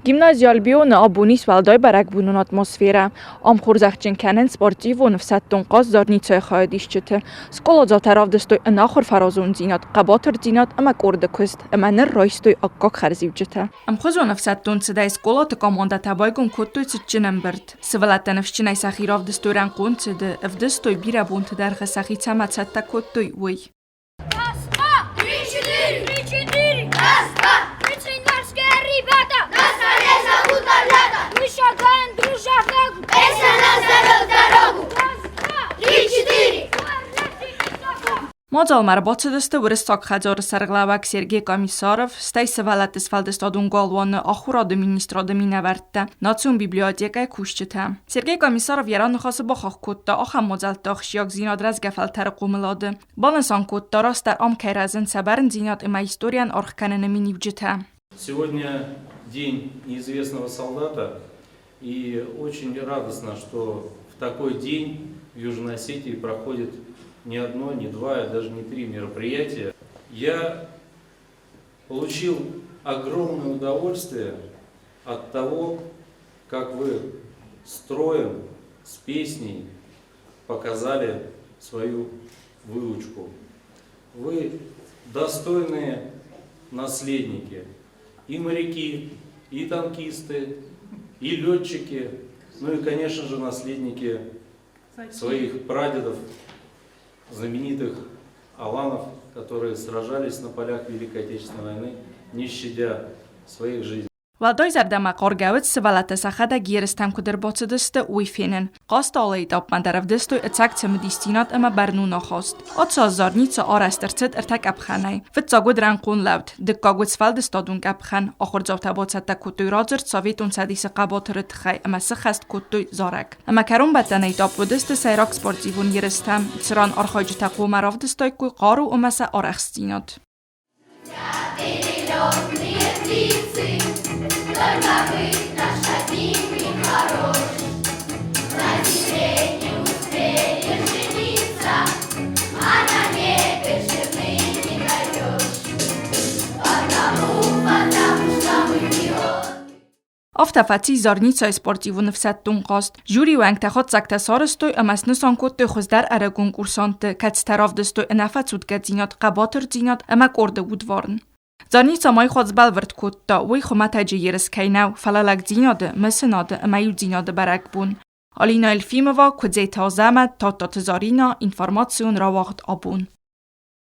Гимнази Альбион-ы абон ис уӕлдай бӕрӕгбонон атмосферӕ. Ам хорзӕхджын кӕнынц спортивон ӕфсӕддон хъазт Зарницӕйы хайадисджыты. Скъоладзаутӕ равдыстой ӕнахуыр фӕразондзинад, хъӕбатырдзинад ӕмӕ къорды куыст, ӕмӕ ныр райстой аккаг хӕрзиуджытӕ. Ӕмхуызон ӕфсӕддон цыдӕй скъолаты командӕтӕ байгом кодтой цытджын ӕмбырд. Сывӕллӕттӕ ныфсджынӕй сӕхи равдыстой рӕнхъон цыды, ӕвдыстой, бирӕ бонты дӕргъы сӕхи цӕмӕ цӕттӕ кодтой, уый. Раз, два, три, четыре! Три, четыре! Раз, два! Мы цингарские ребята! Нас на зовут орлята! Мы шагаем дружа в ногу! Песня нас зовет дорогу! Раз, два! Три, четыре! Мадзалмӕ ӕрбацыдысты Уырыссаг хӕдзары сӕргълӕууӕг Сергей Комиссаров, стӕй сывӕллӕтты сфӕлдыстадон галуаны ахуырады министрады минӕвӕрттӕ, национ библиотекӕйы кусджытӕ. Сергей Комиссаров йӕ раныхасы бахахх кодта ахӕм мадзӕлтты ахсджиагдзинад рӕзгӕ фӕлтӕры хъомылады. Банысан кодта, растдӕр ам кӕй рӕзынц сӕ бӕрндзинад ӕмӕ историйӕн аргъ кӕныны миниуджытӕ. Сегодня день неизвестного солдата, и очень радостно, что в такой день в Южной Осетии проходит не одно, не два, а даже не три мероприятия. Я получил огромное удовольствие от того, как вы строем, с песней показали свою выучку. Вы достойные наследники, и моряки, и танкисты, и летчики, ну и, конечно же, наследники своих прадедов, знаменитых аланов, которые сражались на полях Великой Отечественной войны, не щадя своих жизней. Уӕлдай зӕрдӕмӕхъаргӕ уыд, сывӕллӕттӕ сӕхӕдӕг ерыстӕм куыд ӕрбацыдысты, уый фенын. Хъазты алы этапмӕ дӕр ӕвдыстой ӕцӕг цымыдисдзинад ӕмӕ бӕрнон ахаст. Ацы аз Зарница арӕзт ӕрцыд ӕртӕ къӕпхӕнӕй. Фыццаг уыд рӕнхъон лӕуд, дыккаг уыд сфӕлдыстадон къӕпхӕн. Ахуырдзаутӕ бацӕттӕ кодтой радзырд Советон Цӕдисы хъӕбатыры тыххӕй ӕмӕ сыххӕст кодтой зарӕг. Ӕмӕ кӕронбӕттӕны этап уыдысты сӕйраг спортивон ерыстӕ, цыран архайджытӕ хъуамӕ равдыстаиккой хъару ӕмӕ сӕ арӕхстдзинад. Перелетные птицы, только вы наш один и хорош. На земле не успели жениться, а на небе жены не найдешь. Потому, потому что мы пилоты. Афтӕ фӕци Зарницӕйы спортивон ӕфсӕддон хъазт. Жюри уӕнгтӕ хатдзӕгтӕ сарӕзтой ӕмӕ снысан кодтой хуыздӕр ӕрыгон курсантты, кӕцытӕ равдыстой ӕнӕфӕцудгӕдзинад, хъӕбатырдзинад ӕмӕ къорды удварн. Зарница мӕй сбӕлвырд кодта, уый хуымӕтӕджы ерыс кӕй нӕу, фӕлӕ лӕгдзинады, мысынады ӕмӕ иудзинады бӕрӕгбон. Алина Елфимова, Куыдзеты Азӕмӕт, Тадтаты Зарина, информацион рауагъд абон.